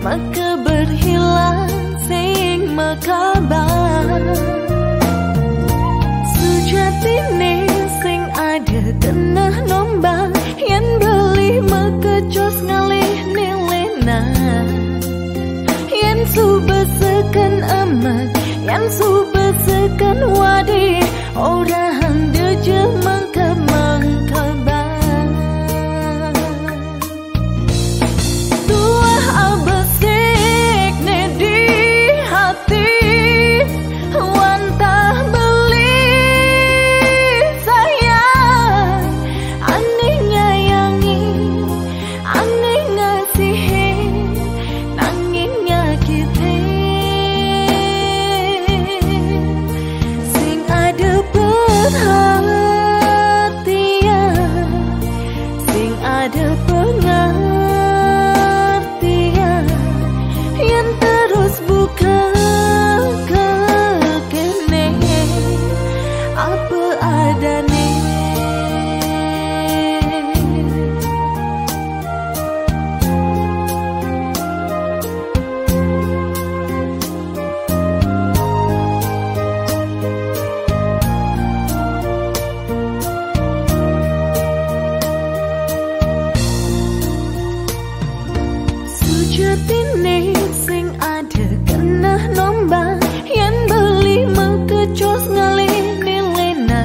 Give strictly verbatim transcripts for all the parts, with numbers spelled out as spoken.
Maka berhilang sing makabar. Sujatine sing ada keneh nombang, yen beli makecos ngalih nilena. Yen subeseken emet, yen subeseken wadi, ora handeje mengke-mengkebar. Tuah abesik ne di hati, wantah beli sayang, aneh nyayangi, aneh ngasihi, nanging nyakiti. Sing ada perhatian, sing ada pengertian, yang terus buka ke kene apa adane. Sujatine sing ada keneh nombang, yen beli makecos ngalih nilena.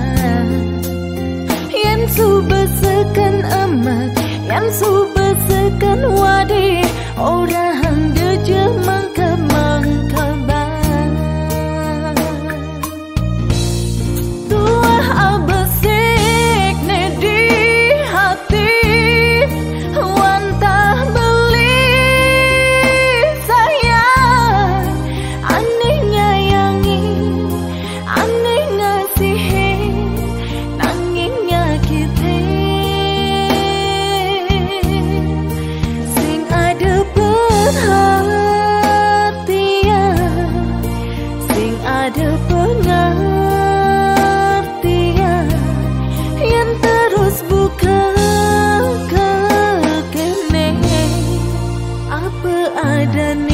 Yen subeseken emet, yen subeseken wadi, ora handeje mengke-mengkebar. Tuah abesik ne di hati, wantah beli sayang, aneh nyayangi, aneh ngasihi, nanging nyakiti. Sing ada perhatian, sing ada pengertian, yang terus buka ke kene apa adane.